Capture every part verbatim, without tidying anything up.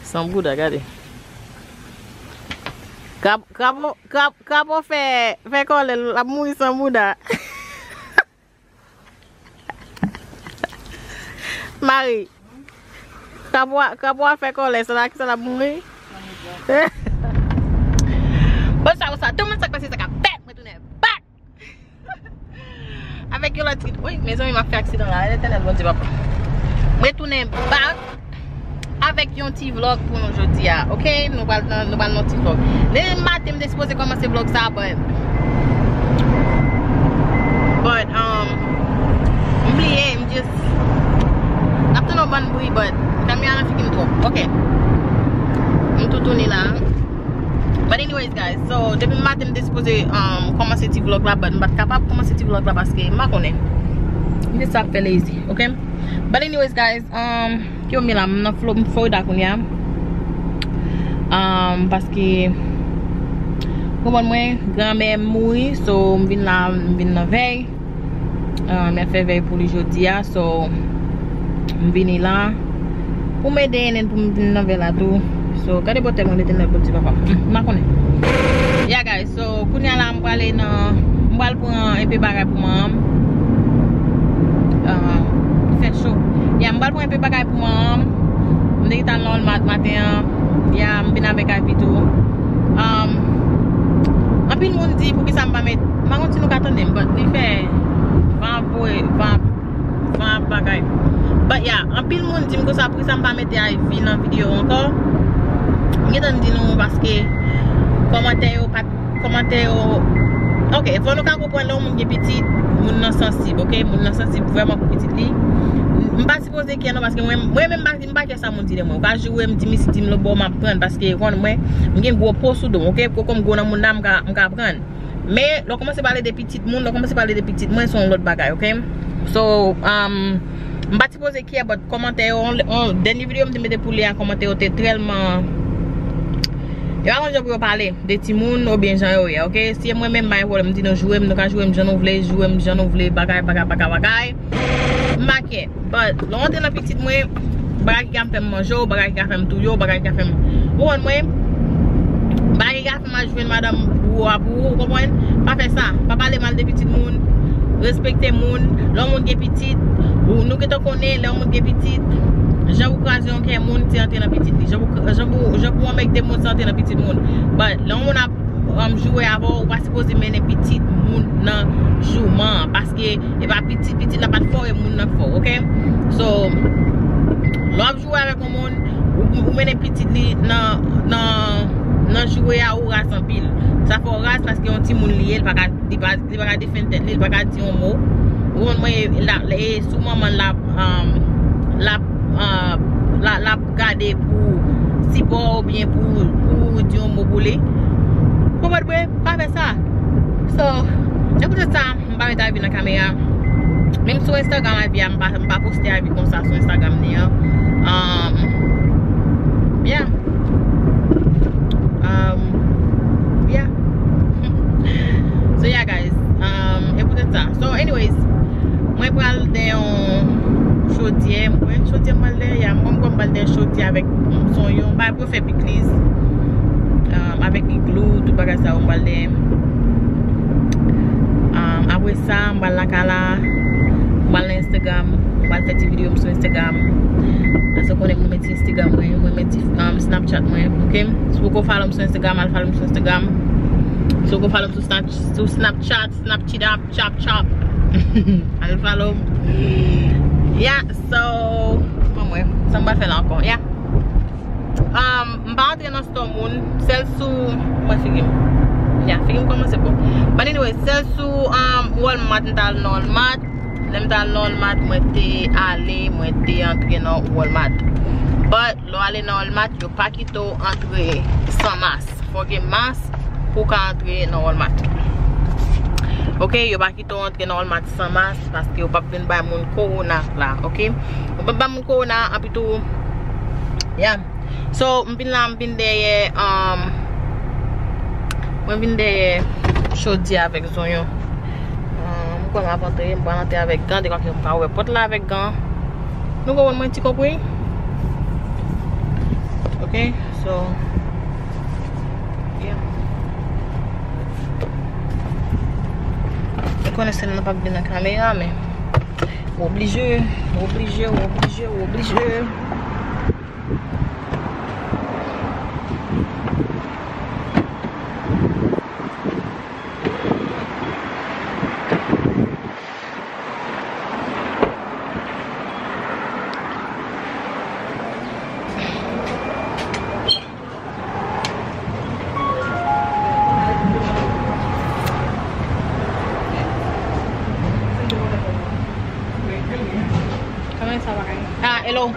San bouda, gade. Krab, krab, krab, krab fè, fè kòlè, l ap mouri san bouda. Mari, krab wa, krab wa fè kòlè, sa la, sa l ap mouri. Bon, sa, sa, tout moun sa k pase, sa k ap fèt, mwen tounen back. Avèk yon lòt ti, wi, mezanmi, m ap fè aksidan la. Letènèl Bondye, papa. Mwen tounen back avèk yon ti vlog pou nou jodi a, oke? Nou pral nan, nou pral nan ti vlog. Demen maten, m te sipoze kòmanse vlog sa, but, but, um, m bliye, m just, n ap tann yon bann bri, but, kamera nan figi m twòp, oke? M toutouni la. But anyways, guys, so, depi maten m te sipoze, um, kòmanse ti vlog la, but m pa t kapab kòmanse ti vlog la paske m pa konnen. M te sa ap fè lazy, oke? But anyways, guys, um, ki yo mi la, m nan Flo-, m Florida kounye a. Um, paske, konprann mwen, granmè m mouri, so, m vin la, m vin nan vèy. Ah, m ap fè vèy pou li jodi a, so, m vini la. Pou m ede Enen pou m vin nan vèy la tou. So, gade bòtèl mwen, Letènèl Bondye, papa. Hmm, m pa konnen. Yeah, guys, so, kounye a la, m prale nan, m pral pran enpe bagay pou manman m. Ah, fè cho. Yeah, m pral pran enpe bagay pou manman m. M te gentan al nan Walmart maten an. Yeah, m vin avèk Ivy tou. Um, anpil moun di, poukisa m pa met, m pa konn si nou ka tande m, but li fè van voye, van, van ap bagay. But yeah, anpil moun di m konsa, poukisa m pa mete Ivy nan videyo ankò. M gentan di nou paske kòmantè yo pa t, kòmantè yo, oke, fò nou ka konprann lè yon moun gen pitit, moun nan sansib, oke? Moun nan sansib vrèman pou pitit li. M pa sipoze kè non, paske mwen, mwen menm m pa, m pa kè sa moun di de mwen. Ou ka joure m, di m isi, di m lòtbò, m ap prann, paske ou konn mwen, m gen gwo po sou do m, oke? Koko m gwo nan moun la, m ka, m ka prann. Men, lè w kòmanse pale de pitit moun, lè w kòmanse pale de pitit mwen, se yon lòt bagay, oke? So, um, m pa t sipoze kè, but kòmantè yo, on, on, dènye videyo m te mete pou li a, kòmantè yo te tèlman, yo pa konn jan pou yo pale de timoun oubyen jan yo ye, oke? Si e mwen menm, m pa gen pwoblèm, m di nou joure m, nou ka joure m jan nou vle, joure m jan nou vle, bagay, bagay, bagay, bagay. M pa kè. But, lè w antre nan pitit mwen, bagay ki ka fè m manje w, bagay ki ka fè m touye w, bagay ki ka fè m, ou konprann mwen? Bagay ki ka fè m al jwenn madanm ou a pou ou, ou konprann? Pa fè sa. Pa pale mal de pitit moun. Respekte moun. Lè yon moun gen pitit, ou nou gentan konnen, lè yon moun gen pitit, jan pou kraze yon kè moun, se antre nan pitit li. Jan pou, jan pou, jan pou anmègde moun, se antre nan pitit moun. But, lè yon moun ap um, joure avè w, ou pa sipoze mennen pitit moun nan jouman an, paske e pa pitit, pitit la pa t fò, e moun nan k fò, oke? So, lè w ap joure avèk yon moun, ou, ou mennen pitit li nan, nan, nan joure a, ou raz anpil. Sa fè w raz paske yon timoun li ye, li pa ka, li pa, li pa ka defann tèt li, li pa ka di yon mo. Ou konn mwen, la, e sou manman l ap, um, l ap, uh, l ap, l ap gade pou sipò oubyen pou, pou di yon mo pou li. Konprann mwen, pa fè sa. So, e poutèt sa, m pa met Ivy nan kamera. Menm sou Instagram Ivy a, m pa, m pa poste Ivy konsa sou Instagram li an. Um, yeah. Um, yeah. So, yeah, guys. Um, e poutèt sa. So, anyways, mwen pral dèyè yon chodyè. Mwen, chodyè m pral dèyè, ya, mwen, mwen pral dèyè chodyè avèk, mm, sonyon. Bagay pou yo fè pikliz. Um, avèk iglou, tout bagay sa yo, m pral dèyè. Um, apre sa, m pral lakay la. M pral nan Instagram. M pral fè ti videyo m sou Instagram. Paske w konnen mwen mèt Instagram mwen, mwen mèt, um, Snapchat mwen, oke? Si w poko follow m sou Instagram, al follow m sou Instagram. Si w poko follow m sou Snap-, sou Snapchat, Snapchat, chap, chap. Al follow m. Yeah, so, bon, mwen, sa m pa fè la ankò. Yeah. Um, m pa antre nan store moun, sèl sou, mwen figi m. Yeah, figi m kòmanse bon. But anyway, sèl sou, um, Walmart, m t al nan Walmart. Lè m t al nan Walmart, mwen te ale, mwen te antre nan Walmart. But, lè w ale nan Walmart, yo pa kite w antre san mas. Fò w gen mas pou w ka antre nan Walmart. Oke, yo pa kite w antre nan Walmart san mas, paske yo p ap vin bay moun kowona la, oke? Yo p ap bay moun kowona, anpi tou, yeah. So, m vin la, m vin dèyè, um, mwen vin dèyè chodyè avèk zonyon. Um, m kwè m ap antre, m pral antre avèk gan, dekwa ke m pa ouvè pòt la avèk gan. Nou konprann mwen ti konpri? Ok, so, yeah. Mwen konnen se nou pa vin nan kamera, men w oblije, w oblije, w oblije, w oblije. Kòman sa va? Ah, hello.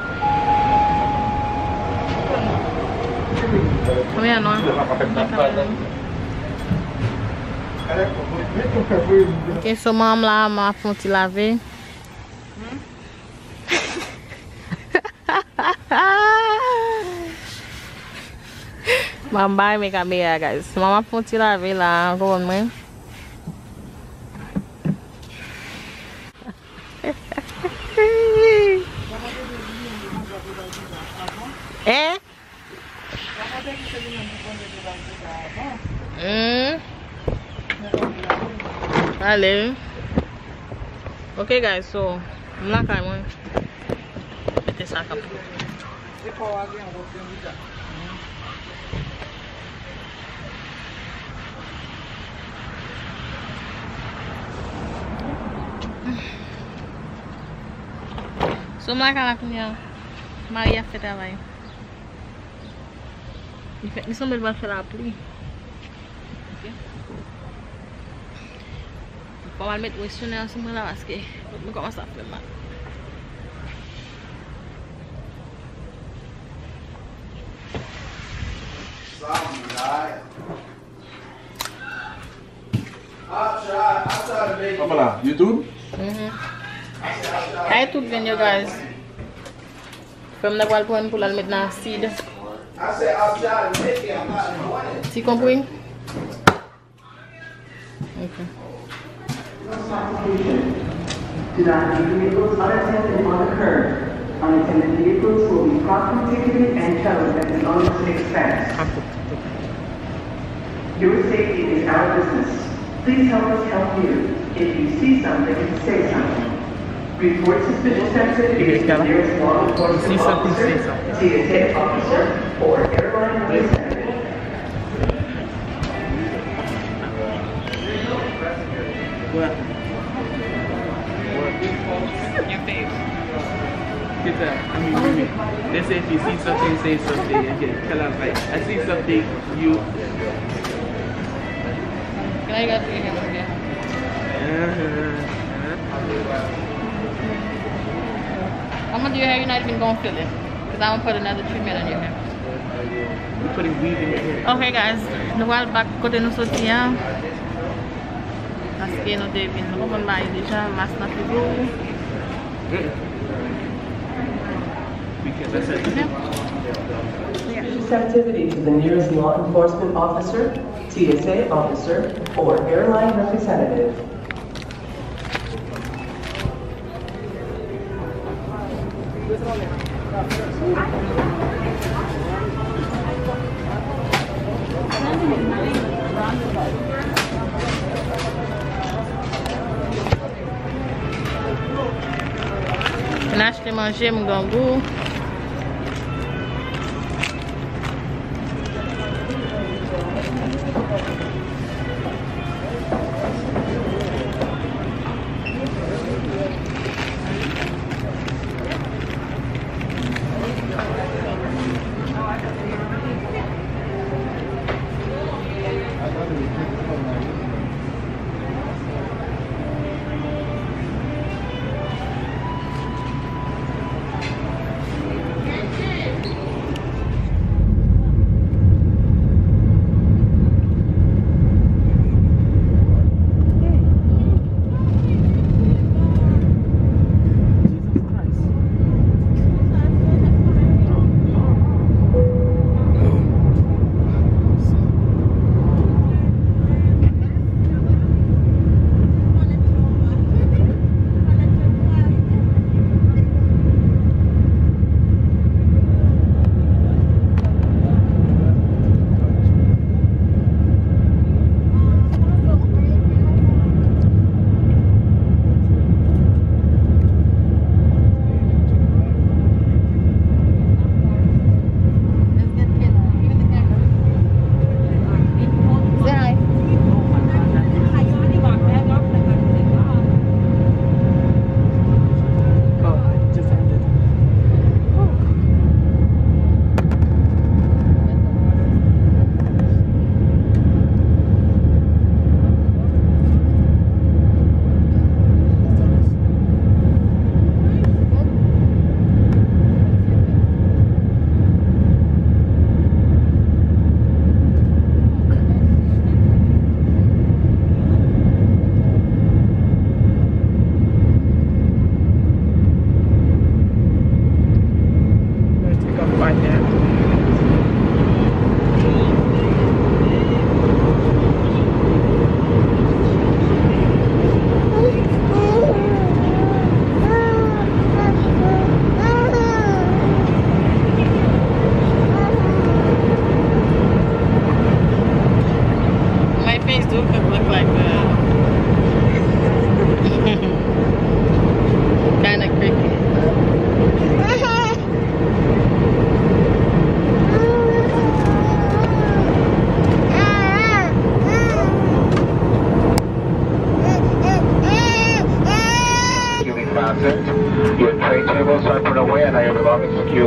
Kòman nou? Ok, so manman m la, m ap fè yon ti lave. Manman m pa renmen kamera, guys. Manman ap fè yon ti lave la, ou konprann mwen. Hein? Hmm. Ale. Ok, guys, so, m lakay mwen. Mete sa k ap. So, m lakay la kounye a. Mari ap fè travay. Li fè, li sanble l pral fè lapli. Ok. Fò m al met wesyonnen an sou mwen la paske kòt mwen kòmanse ap fè m mal. Papa la, YouTube? Mhm. Ay, tout vin yo, guys. Frè m nan pral pran pou l al met nan asid. Ti konpri? Ok. Do not leave vehicles unattended on the curb. Unattended vehicles will be promptly ticketed and towed at the owner's expense. Your safety is our business. Please help us help you. If you see something, say something. Report suspicious activity to the nearest law enforcement officer, T S A officer, or airline representative. What? What? Your fave. Kita, I mean, wi, wi. They say if you see something, say something. Okay, tell us, like, I see something, you. Can I get in here? Uh-huh, uh-huh. I'm gonna do your hair, you're not even gonna feel it. Because I'm gonna put another treatment on your hair. We putting weave in your hair. Ok, guys, nou pral back kote nou soti a. Paske nou te vin, nou konprann bagay deja, mas nan figi w. Mm. Because I said, okay. Receptivity to the nearest law enforcement officer, T S A officer, or airline representative. Vin achte manje, m grangou.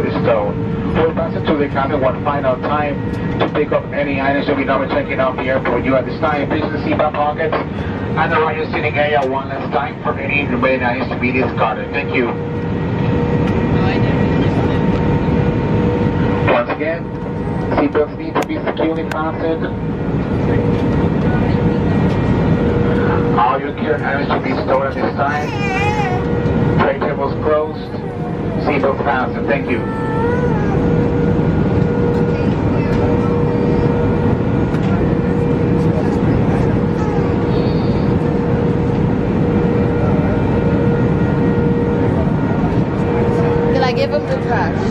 Stone. We'll pass it to the counter one final time to pick up any items that we normally check in off the airport. You understand? Please see my pockets and around your sitting area one last time for any remaining items to be discarded. Thank you. Once again, seatbelts need to be securely fastened. All your carry items to be stored at this time. Tray tables closed. Seatbelt fasten. Thank you. Did I give him the trash?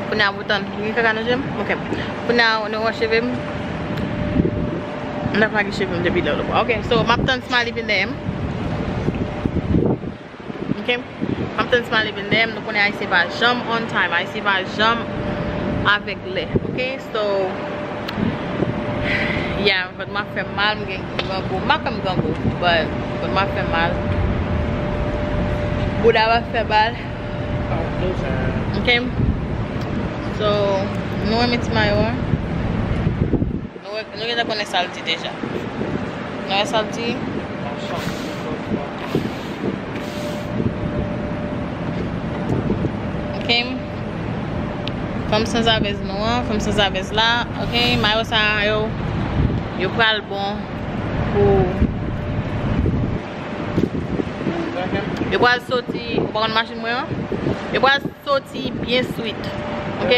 Kounye a pou tann. Gen kaka nan je m? Ok. Kounye a nou wè cheve m. M t ap lage cheve m depi lè w. Ok, so m ap tann Smiley vin dèyè m. Ok? M ap tann Smiley vin dèyè m. Nou konnen Ayisyen pa janm on time. Ayisyen pa janm avèk lè. Ok? So, yeah, vant mwen ap fè m mal, m gen grangou. M pa kwè m grangou, but vant mwen ap fè m mal. Bouda mwen ap fè m mal. Ok? So, nou renmen ti mayo a. Nou, nou gentan konnen sa l di deja. Nou wè sa l di? Ok. Fanm sanzavèz nou an, fanm sanzavèz la. Ok, mayo sa yo, yo pral bon pou, yo pral soti, ou pa konn machin mwen an? Yo pral soti byen swit. Ok?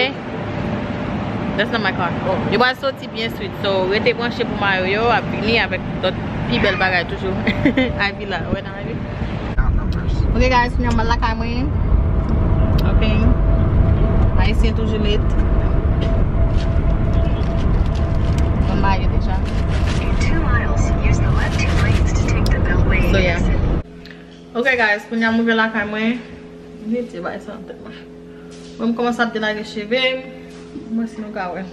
That's not my car. Yo pral soti byen swit. So, rete branche pou mayo yo, ap vini avèk dòt pi bèl bagay toujou. Ivy la, wè nan Ivy. Ok, guys, kounye a m al lakay mwen. Ok. Ayisyen toujou late. Mwen mayo deja. In two miles, use the left two lanes to take the Beltway exit. So, yeah. Ok, guys, kounye a m rive lakay mwen. M mete bagay sa nan tèt mwen. Mwen, m kòmanse ap delage cheve m. Mwen, si nou ka wè.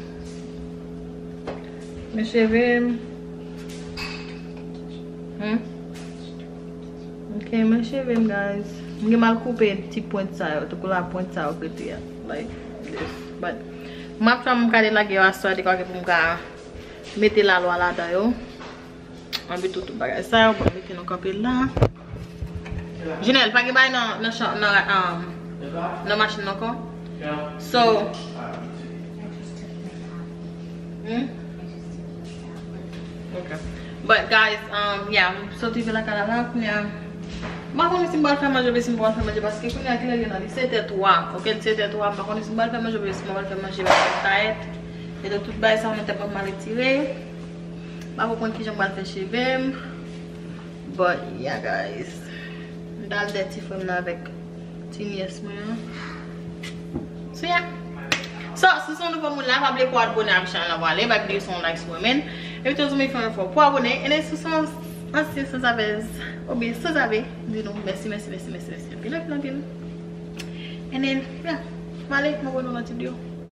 Men cheve m. Hmm? Ok, men cheve m, guys. M gen mal koupe ti pwent sa yo. Tankou la pwent sa yo k rete a. Like this. But, m ap try m ka delage yo aswè, dekwa ke pou m ka mete lalwa ladan yo. Anvi tout, tout bagay sa yo, bon, mete nou kanpe la. Junel, pa gen bagay nan, nan chan-, nan, um, nan machin nan ankò? So, hmm? Ok. But guys, um, yeah, m sot rive lakay la la, kounye a. M pa konnen si m pral fè manje oubyen si m pa pral fè manje, paske kounye a kilè l ye la? Li sèt è twa, ok, li sèt è twa, m pa konnen si m pral fè manje oubyen si m pa pral fè manje, paske m tayèt. E donk, tout bagay sa yo nan tèt mwen, m al retire. M pa konprann kijan m pral fè cheve m. But, yeah, guys. M t al dèyè ti frè m nan avèk ti nyès mwen an. So, yeah. So, si w se yon nouvo moun la, pa bliye pou w abòne avèk chanèl la pou ale. Pa bliye se yon like sou mwen. Epi tou, zanmi, fè yon efò pou abòne. And then, si w se yon ansyen sanzavèz, oubyen sanzave, di nou mèsi, mèsi, mèsi, mèsi, mèsi. Anpil, anpil, anpil. And then, yeah. M ale, m wè nou nan ti videyo.